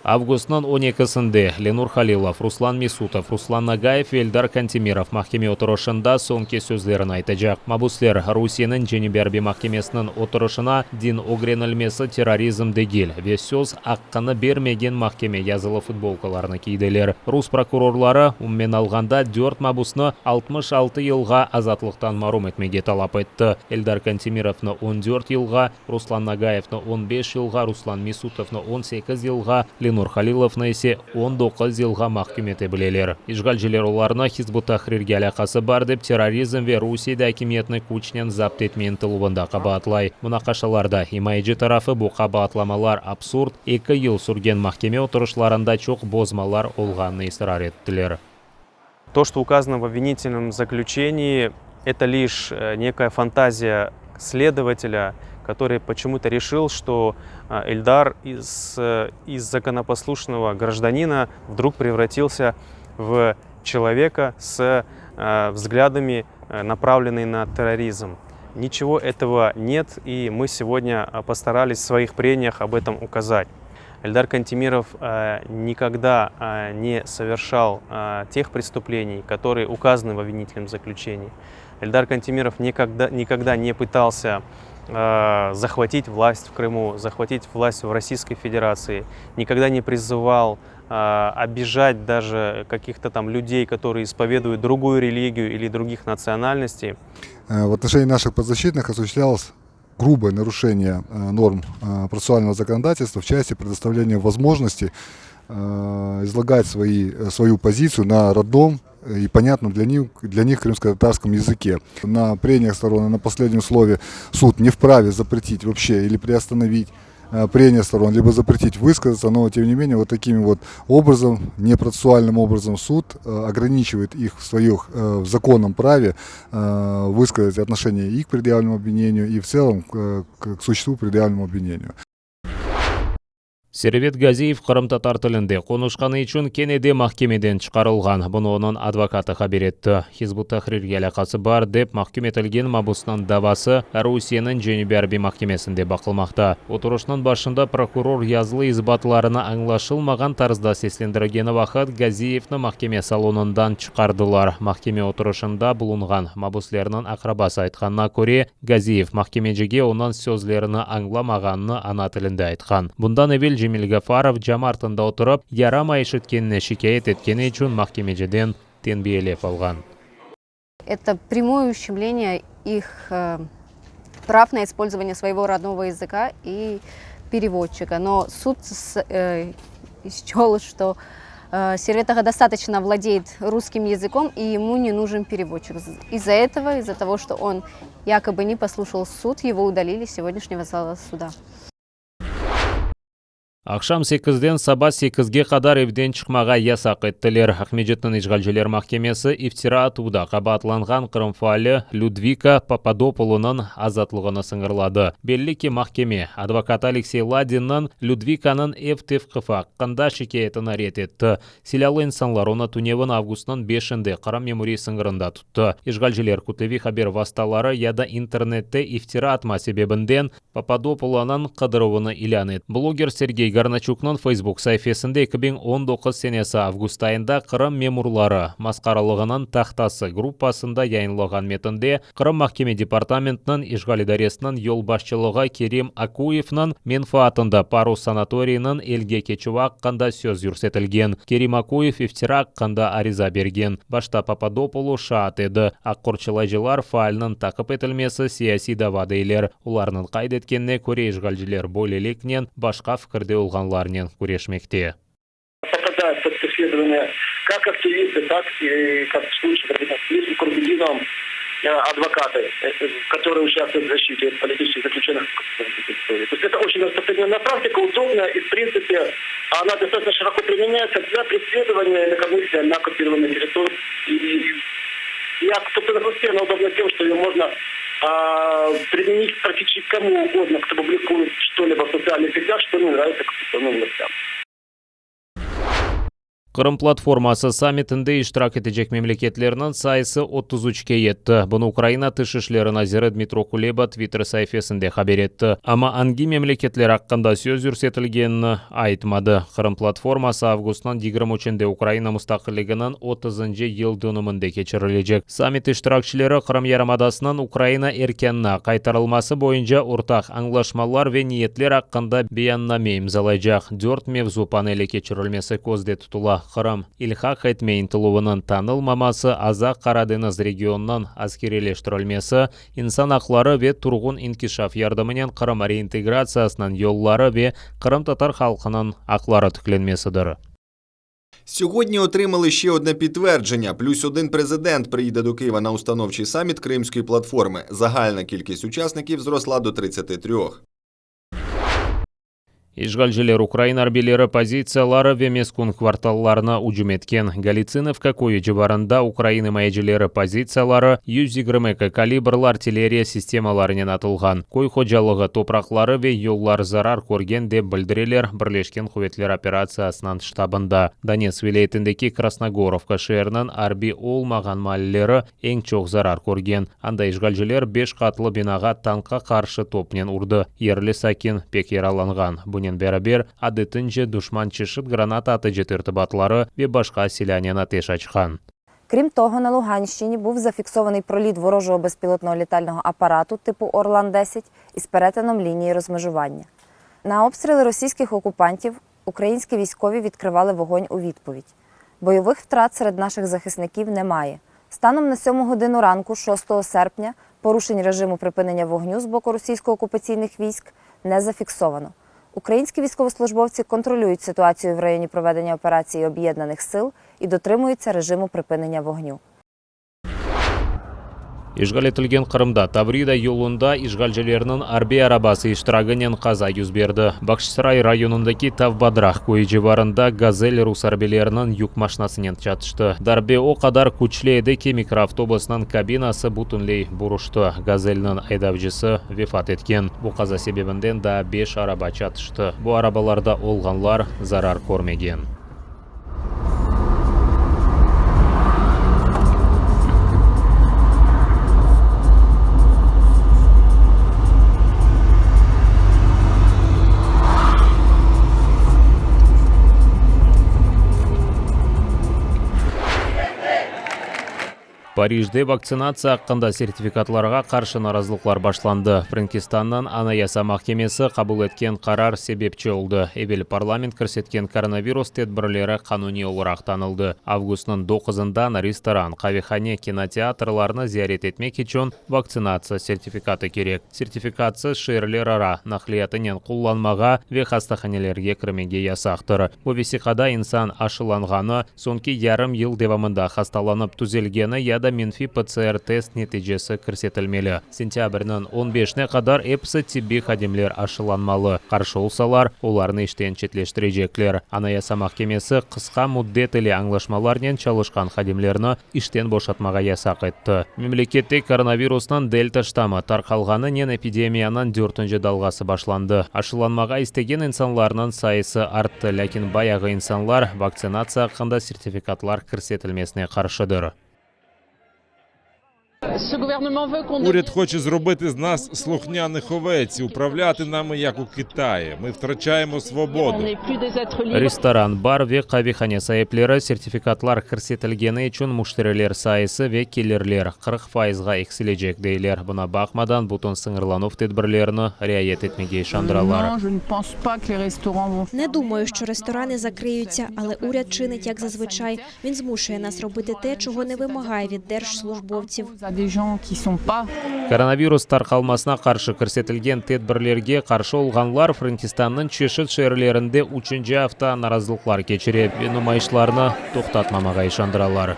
Avgustnıñ 12-sinde Lenur Halilov, Ruslan Mesutov, Ruslan Nagayev ve Eldar Kantemirov mahkeme oturışında soñki sözlerini aytacaq. Mabüsler Rusiyeniñ Cenübiy arbiy mahkemesiniñ oturışına din ögrenilmesi terrorizm degil ve söz aqqını bermegen mahkeme yazılı futbolkalarnı kiydiler. Rus prokurorları, umumen alğanda, dört mabüsni 66 yılğa azatlıqtan marum etmege talap etti, Eldar Kantemirovnı 14 yılğa, Ruslan Nagayevni 15 yılğa, Ruslan Mesutovnı 18 yılğa, Lenur Halilovnı ise 19 yılğa mahküm ete bileler. İşğalciler olarnı Hizb ut-Tahrirge alâqası bar dep terrorizm ve Rusiyede akimiyetni küçnen zapt etme ıntıluvında qabaatlay. Munaqaşalarda imayeci tarafı bu qabaatlamalar absurd, 2 yıl sürgen mahkeme oturışlarında çoq bozmalar olğanını israr ettiler. То, что указано в обвинительном заключении, это лишь некая фантазия следователя, который почему-то решил, что Эльдар из законопослушного гражданина вдруг превратился в человека с взглядами, направленными на терроризм. Ничего этого нет, и мы сегодня постарались в своих прениях об этом указать. Эльдар Кантемиров никогда не совершал тех преступлений, которые указаны в обвинительном заключении. Эльдар Кантемиров никогда, никогда не пытался захватить власть в Крыму, захватить власть в Российской Федерации, никогда не призывал обижать даже каких-то там людей, которые исповедуют другую религию или других национальностей. В отношении наших подзащитных осуществлялось грубое нарушение норм процессуального законодательства в части предоставления возможности излагать свою позицию на родном и понятном для них крымско-татарском языке. На прениях сторон и на последнем слове суд не вправе запретить вообще или приостановить прения сторон, либо запретить высказаться, но тем не менее вот таким вот образом, непроцессуальным образом суд ограничивает их в своих в законном праве высказать отношение и к предъявленному обвинению, и в целом к существу предъявленному обвинению. Servet Gaziyev qırımtatar tilinde qonuşqanı içün kene de mahkemeden çıqarılğan. Bunı onıñ advokatı haber etti. Hizb ut-Tahrirge alâqası bar dep mahküm etilgen mabusnıñ davası Rusiyeniñ Cenübiy arbiy mahkemesinde baqılmaqta. Oturışnıñ başında prokuror yazılı isbatlarını añlaşılmağan tarzda seslendirgeni vaqıt Gaziyevni mahkeme salonından çıqardılar. Mahkeme oturışında bulunğan mabuslerniñ aqrabası aytqanına köre, Gaziyev mahkemecige onıñ sözlerini añlamağanını ana tilinde aytqan. Bundan evel Cemil Gafarov cam artında oturıp, yaramay eşitkenine şikâyet etkeni içün mahkemeciden tenbiyelev alğan. Это прямое ущемление их прав на использование своего родного языка и переводчика. Но суд счел, что Сервет ağa достаточно владеет русским языком и ему не нужен переводчик. Из-за этого, из-за того, что он якобы не послушал суд, его удалили с сегодняшнего зала суда. Aqşam 8-den saba 8-ge qadar evden çıqmağa yasaq ettiler. Aqmescitniñ işğalciler mahkemesi iftira atuvda qabaatlanğan Qırım faali Lüdvika Papadopulunıñ azatlığını sıñırladı. Belli ki, mahkeme advokat Aleksey Ladinniñ Lüdvikanıñ ev tevqifi aqqında şikâyetini red etti. Silâlı insanlar onı tünevin avgustnıñ 5-inde Qırım memuriy sıñırında tuttı. İşğalciler kütleviy haber vastaları ya da internette iftira atma sebebinden Papadopulonıñ qıdıruvını ilân etti. Bloger Sergey Garnaçuknıñ Facebook saifesinde 2019 senesi avgust ayında Qırım memurları masqaralığınıñ tahtası gruppasında yayınlağan metinde Qırım mahkeme departamentiniñ işğal idaresiniñ yolbaşçılığı Kerim Akuyevniñ menfaatında Parus sanatoriyiniñ elge keçüvi aqqında söz yürsetilgen. Kerim Akuyev iftira aqqında ariza bergen. Başta Papadopulu şaat edi. Aq qorçalayıcılar faalniñ taqip etilmesi siyasiy dava deyler. Olarnıñ qayd etkenine köre işğalciler böyleliknen başqa fikirde olğanlarnen küreşmekte. Попадают под преследование как активисты, так и, как в случае с Курбединовым, адвокаты, которые участвуют в защите политических заключенных. То есть это очень распространенная практика, удобная и, в принципе, она достаточно широко применяется для преследования инакомыслия на оккупированной территории. И я, собственно, она удобна тем, что ее можно применить практически кому угодно, кто публикует что-либо в социальных сетях, что не нравится оккупационным властям. Qırım platforması sammitinde iştirak etecek memleketlerniñ sayısı 33-ke yetti. Bunı Ukraina Tış işleri naziri Dmitro Kuleba Twitter saifesinde haber etti. Amma angi memleketler aqqında söz yürsetilgenini aytmadı. Qırım platforması avgustnıñ 23-nde Ukraina mustaqilliginiñ otuzıncı yıl dönüminde keçirilecek. Sammit iştirakçileri Qırım yarımadasınıñ Ukraina erkânına qaytarılması boyunca ortaq añlaşmalar ve niyetler aqqında beyanname imzalaycaq. Dört mevzu paneli keçirilmesi közde tutula, Qırım ilhaq etme ıntıluvınıñ tanılmaması, Azaq-Qara deñiz regionınıñ askeriyleştirilmesi, insan aqları ve turğun inkişaf yardımınen Qırım reintegratsiyasınıñ yolları ve qırımtatar halqınıñ aqları tiklenmesidir. Сьогодні отримали ще одне підтвердження: плюс один президент приїде до Києва на установчий саміт Кримської платформи. Загальна кількість учасників зросла до 33. İşğalciler ukrain arbiyleri pozitsiyaları ve meskün kvartallarına ücüm etken. Golitsinovka köyü civarında ukrain imayecileri pozitsiyaları 122 kalibrli artilleriya sistemalarınen atılğan. Köy hocalığı topraqları ve yollar zarar körgen, dep bildireler Birleşken quvetler operatsiyasınıñ ştabında. Donetsk vilâyetindeki Krasnogorovka şeeriniñ arbiy olmağan maalleleri eñ çoq zarar körgen. Anda işğalciler beş qatlı binağa tankqa qarşı topnen urdı. Yerli sakin pek yaralanğan. Bunen beraber, adetince, duşman çeşit granata atıcı tertibatları ve başqa silânen ateş açqan. Крім того, на Луганщині був зафіксований проліт ворожого безпілотного літального апарату типу Орлан-10 із перетином лінії розмежування. На обстріли російських окупантів українські військові відкривали вогонь у відповідь. Бойових втрат серед наших захисників немає. Станом на 7 годину ранку, 6 серпня, порушень режиму припинення вогню з боку російсько-окупаційних військ не зафіксовано. Українські військовослужбовці контролюють ситуацію в районі проведення операції об'єднаних сил і дотримуються режиму припинення вогню. İşğal etilgen Qırımda Tavrida yolunda işğalcilerniñ arbiy arabası iştiragınen qaza yüz berdi. Bağçasaray rayonındaki Tavbadraq köyü civarında Gazel rus arbiyleriniñ yük maşnasınen çatıştı. Darbe o qadar küçlü edi ki, mikroavtobusnıñ kabinası bütünley buruştı. Gazelniñ aydavcısı vefat etken. Bu qaza sebebinden daa beş araba çatıştı. Bu arabalarda olğanlar zarar körmegen. Parijde vaktsinatsiya aqqında sertifikatlarğa qarşı narazılıqlar başlandı. Frenkistannıñ Anayasa mahkemesi qabul etken qarar sebepçi oldı. Evel parlament kirsetken koronavirus tedbirleri qanuniy olaraq tanıldı. Avgustnıñ doquzından restoran, qavehane, kinoteatrlarnı ziyaret etmek içün vaktsinatsiya sertifikatı kerek. Sertifikatsız şeerlerara naqliyatınen qullanmağa ve hastahanelerge kirmege yasaqtır. Bu vesiqada insan aşılanğanı, soñki yarım yıl devamında hastalanıp tüzelgeni ya da menfiy PCR-test neticesi kirsetilmeli. Sentâbrniñ on beşine qadar episi tibbiy hadimler aşılanmalı, qarşı olsalar, olarnı işten çetleştirecekler. Anayasa mahkemesi qısqa müddet ile añlaşmalarnen çalışqan hadimlerni işten boşatmağa yasaq etti. Memlekette koronavirusnıñ delta ştamı tarqalğanınen epidemiyanıñ dörtünci dalğası başlandı. Aşılanmağa istegen insanlarnıñ sayısı arttı, lâkin bayağı insanlar vaktsinatsiya aqqında sertifikatlar kirsetilmesine qarşıdır. Уряд хоче зробити з нас слухняних овець і управляти нами, як у Китаї. Ми втрачаємо свободу. Restoran, bar ve qavehane saipleri sertifikatlar kirsetilgeni içün müşteriler sayısı ve kelirler 40 fayızğa eksilecek, deyler. Buña baqmadan, bütün sıñırlanuv tedbirlerini riayet etmege işandıralar. Не думаю, що ресторани закриються, але уряд чинить, як зазвичай. Він змушує нас робити те, чого не вимагає від держслужбовців. Koronavirus tarqalmasına qarşı kirsetilgen tedbirlerge qarşı olğanlar Frenkistannıñ çeşit şeerlerinde üçünci afta narazılıqlar keçire ve numayışlarnı toqtatmamağa işandıralar.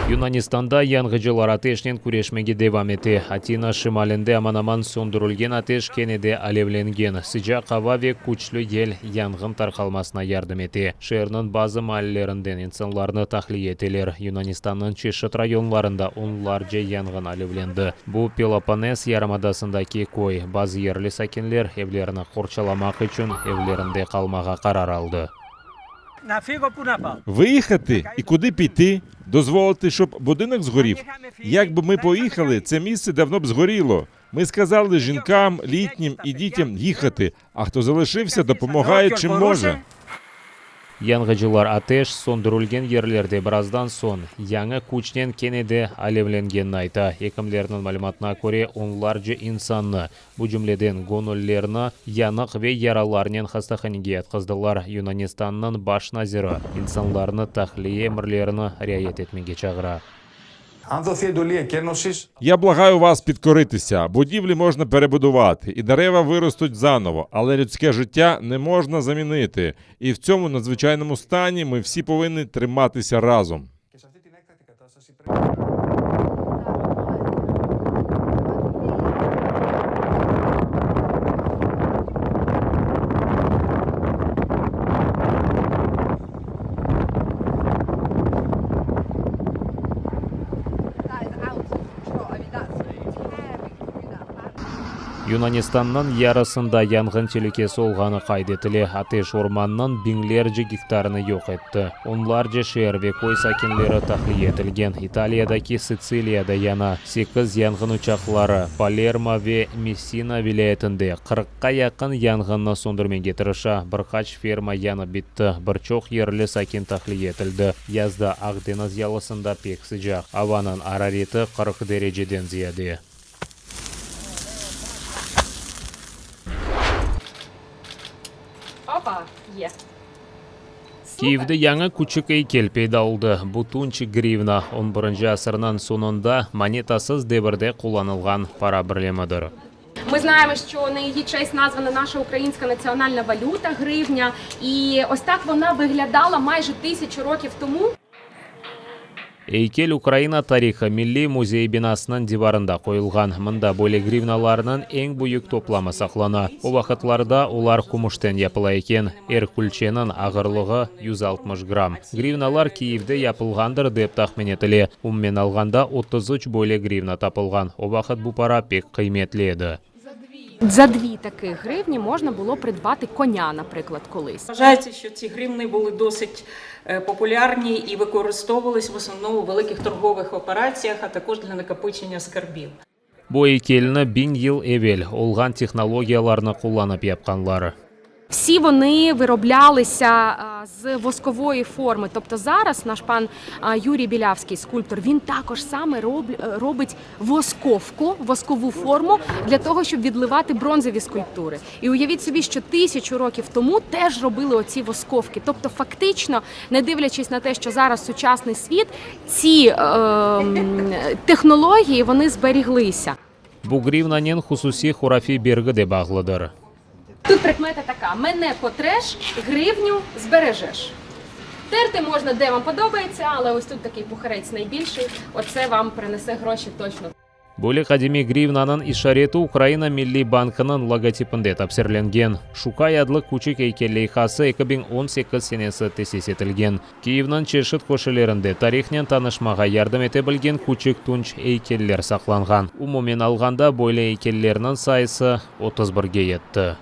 Yunanistanda yanğıcılar ateşnen küreşmege devam ete. Atina şimalinde aman-aman söndürilgen ateş kene de alevlengen. Sıcaq ava ve küçlü yel yanğın tarqalmasına yardım ete. Şeerniñ bazı maallerinden insanlarnı tahliye eteler. Yunanistannıñ çeşit rayonlarında onlarca yanğın alevlendi. Bu Peloponnes yarımadasındaki köy. Bazı yerli sakinler evlerini qorçalamaq içün evlerinde qalmağa qarar aldı. Виїхати і куди піти? Дозволити, щоб будинок згорів? Якби ми поїхали, це місце давно б згоріло. Ми сказали жінкам, літнім і дітям їхати, а хто залишився, допомагає чим може. Yanğıcılar ateş söndürilgen yerlerde birazdan soñ yañı küçnen kene de alevlengenini ayta. Ekimlerniñ malümatına köre, onlarca insannı, bu cümleden göñüllilerni, yanıq ve yaralarnen hastahanege yatqızdılar. Yunanistannıñ baş naziri insanlarnı tahliye emirlerini riayet etmege çağıra. Я благаю вас підкоритися. Будівлі можна перебудувати, і дерева виростуть заново, але людське життя не можна замінити. І в цьому надзвичайному стані ми всі повинні триматися разом. Yunanistannıñ yarısında yanğın telükesi olğanı qayd etile. Ateş ormannıñ biñlerce gektarını yoq etti. Onlarca şeer ve köy sakinleri tahliye etilgen. İtaliyadaki Sitsiliyada yana. Sekiz yanğın uçaqları Palermo ve Messina vilâyetinde qırqqa yaqın yanğınnı söndürmege tırışa. Bir qaç ferma yanıp bitti, bir çoq yerli sakin tahliye etildi. Yazda Aq deñiz yalısında pek sıcaq, avanıñ arareti 40 dereceden ziyade. Kyivde yañı küçük eykel peyda oldı. Bu tunç grivna, on birinci asırnıñ soñunda monetasız devirde qullanılğan para birlemidir. Ми знаємо, що на її честь названа наша українська національна валюта гривня. І ось так вона виглядала майже тисячу років тому. Eykel Ukraina tarihı milliy müzeyi binasınıñ divarında qoyulğan. Mında böyle grivnalarnıñ eñ büyük toplamı saqlana. O vaqıtlarda olar kümüşten yapıla eken. Er külçeniñ ağırlığı 160 gramm. Grivnalar Kiyevde yapılğandır, dep tahmin etile. Umumen alğanda, 33 böyle grivna tapılğan. O vaqıt bu para pek qıymetli edi. За дві таких гривні можна було придбати коня, наприклад, колись. Вважається, що ці гривни були досить е, популярні і використовувались в основному у великих торгових операціях, а також для накопичення скарбів. Bu eykelni biñ yıl evel olğan tehnologiyalarnı qullanıp yapqanlar. Всі вони вироблялися з воскової форми. Тобто зараз наш пан Юрій Білявський, скульптор, він також саме робить восковку, воскову форму для того, щоб відливати бронзові скульптури. І уявіть собі, що тисячу років тому теж робили оці восковки. Тобто, фактично, не дивлячись на те, що зараз сучасний світ, ці е, технології вони зберіглися. Bu grivnanen hususiy hurafiy bergi de bağlıdır. Тут прикмета така: мене потреш, гривню збережеш. Терти можна де вам подобається, але ось тут такий пухарець найбільший. Оце вам принесе гроші точно. Böyle qadimiy grivnanıñ işareti Ukraina Milliy bankınıñ logotipinde tafsirlengen. Şukay adlı küçük eykel leyhası 2018 senesi tesis etilgen. Kyivniñ çeşit köşelerinde tarihnen tanışmağa yardım ete bilgen küçük tunç eykeller saqlanğan. Umumen alğanda, böyle eykellerniñ sayısı 31ge yetti.